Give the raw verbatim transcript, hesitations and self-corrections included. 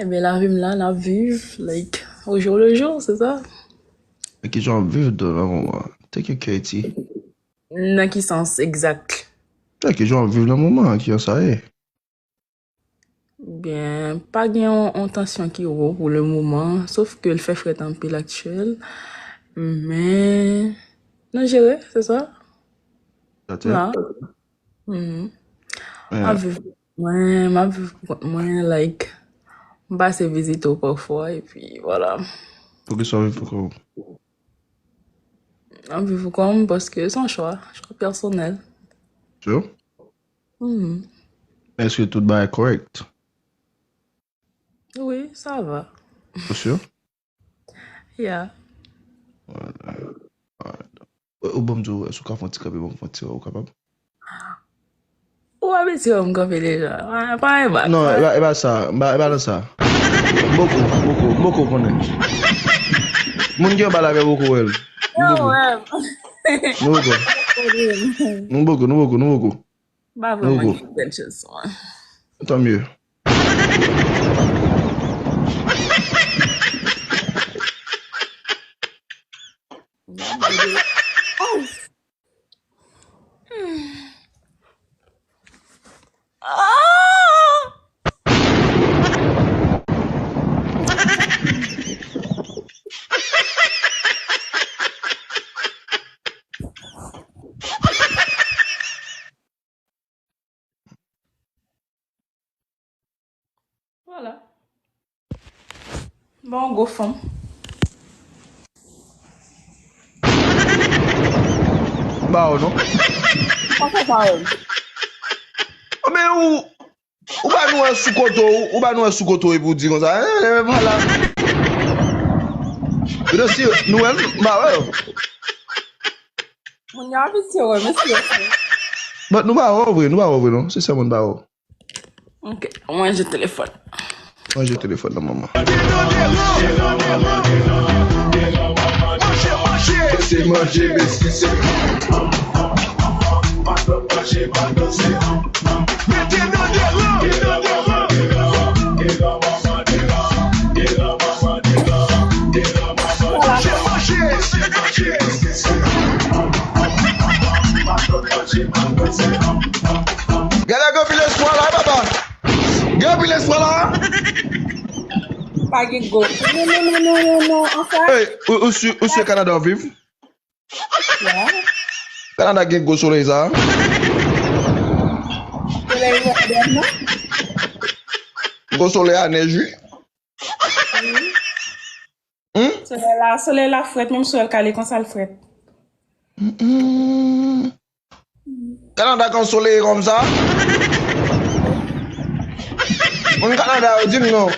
Ebyen, lavi m la, n ap viv, like, au jour le jour, se sa. E kijan w ap viv tou nan moman? Take it, Katie. Nan ki sans egzak? E kijan w ap viv nan moman an, kijan sa ye? Byen, pa gen yon, yon tansyon ki wo pou le moman, sof ke l fè frèt anpil aktyèl. Men, nou jere, se sa. Sa te? La. Mhm. M ap viv pou kont mwen, m ap viv pou kont mwen, like, m pase vizite w pafwa, epi vwala. Poukisa w viv pou kont ou? M ap viv pou kont mwen paske se yon chwa, chwa pèsonèl. Sure? Mhm. Èske tout bagay kòrèk? Wi, sa va. Ou sure? Yeah. Alright. Alright. Ou, ou ban m di w, èske w ka fè yon ti kanpe, ban m fè yon ti, ou kapab? Ou abitye wè m kanpe deja. Ah, pa e ba. Non, e pa, e pa sa. M pa, e pa nan sa. M poko, m poko, m poko konnen. Moun ki anba la gen poko wè l. M poko. Nou poko. Nou poko, nou poko, nou poko. M pa vrèman gen intentions, mwen. Tant mieux. Vwala. Bon, gwo fanm. Ba w non. Sa fè sa wè m? Anben ou, ou ba nou wè sou kote w, ou ba nou wè sou kote w epi w di konsa, eh, eh, pa la. Yo si nou wè l, m ba wè w. Moun yo abitye wè mesye. But nou ba wè w vre, nou ba wè w vre non. Sensèman nou ba wè w. Ok, mwen je telefòn. Mwen je telefòn nan manman. Manje, manje, manje, manje. Gade gen anpil espwa la, papa. Gen anpil espwa la. Pa gen go. Non, non, non, non, non, non, anfèt. Hey, ou, ou si, ou si Kanada w viv? Yeah. Kanada gen gwo solèy sa. Solèy wè dèm non? Gwo solèy a nèj wi. Wi. Hmm? Solèy la, solèy la frèt, menm si w wè l kale konsa l frèt. Mm-mm. Kanada k ansoleye konsa. Moun Kanada yo di m non.